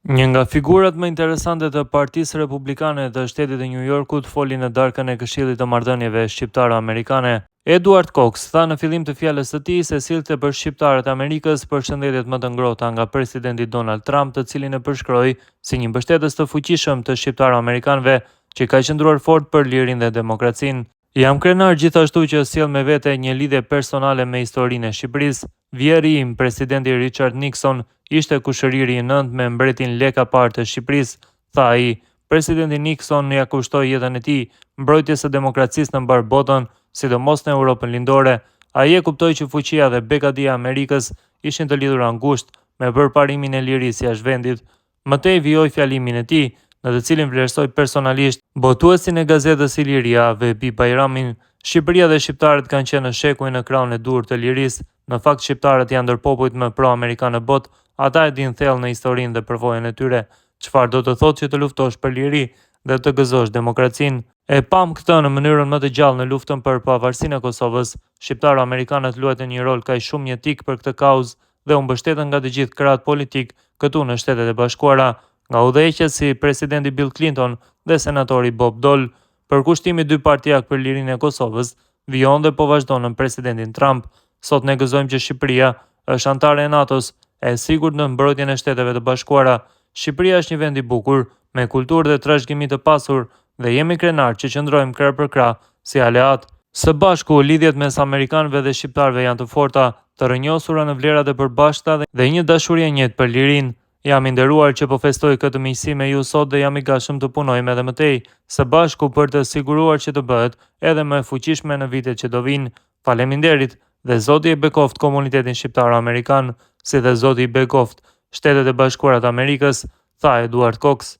Një nga figurat më interesante të Partisë Republikane të shtetit të Nju Jorkut foli në darkën e Këshillit të Marrëdhënieve Shqiptaro-Amerikane. Eduard Cox tha në fillim të fjalës së tij se sillte për shqiptarët e Amerikës përshëndetjet më të ngrohta nga presidenti Donald Trump, të cilin e përshkroi si një mbështetës të fuqishëm të shqiptaro-amerikanëve që ka qëndruar fort për lirinë dhe demokracinë. Jam krenar gjithashtu që sjell me vete një lidhje personale me historinë e Shqipërisë. Vjehrri im, presidenti Richard Nixon, ishte kushëriri i nëntë me mbretin Leka parë të Shqipërisë, tha ai. Presidenti Nixon ia kushtoi jetën e tij mbrojtjes së demokracisë në mbarë botën, sidomos në Europën Lindore. Ai e kuptoi që fuqia dhe begatia e Amerikës ishin të lidhura ngushtë me përparimin e lirisë jashtë vendit. Më tej vijoi fjalimin e tij, në të cilin vlerësoi personalisht botuesin e gazetës Iliria, Vehbi Bajramin. Shqipëria dhe shqiptarët kanë qenë në shekuj në krahun e duhur të lirisë. Në fakt shqiptarët janë ndër popujt më pro-amerikanë në botë, ata e dinë thellë në historinë dhe përvojën e tyre çfarë do të thotë që të luftosh për liri dhe të gëzosh demokracinë. E pamë këtë në mënyrën më të gjallë në luftën për pavarësinë e Kosovës. Shqiptaro-amerikanët luajtën një rol kaq shumë jetik për këtë kauzë dhe u mbështetën nga të gjithë krahët politikë këtu në Shtetet e Bashkuara, nga udhëheqës si presidenti Bill Clinton dhe senatori Bob Dole. Përkushtimi dypartiak për lirinë e Kosovës vijon dhe po vazhdon nën presidentin Trump. Sot ne gëzojmë që Shqipëria është anëtare e NATO-s, e sigurt në mbrojtjen e Shteteve të Bashkuara. Shqipëria është një vend i bukur, me kulturë dhe trashëgimi të pasur dhe jemi krenarë që qëndrojmë krah për krah si aleatë. Së bashku, lidhjet mes amerikanëve dhe shqiptarëve janë të forta, të rrënjosura në vlerat e përbashkëta dhe një dashuri e njëjtë për lirinë. Jam i nderuar që po festoj këtë miqësi me ju sot dhe jam i gatshëm të punojmë edhe më tej, së bashku për të siguruar që të bëhet edhe më e fuqishme në vitet që do vijnë. Faleminderit dhe Zoti e bekoftë komunitetin shqiptaro-amerikan, si dhe Zoti i bekoftë Shtetet e Bashkuara të Amerikës, tha Eduard Cox.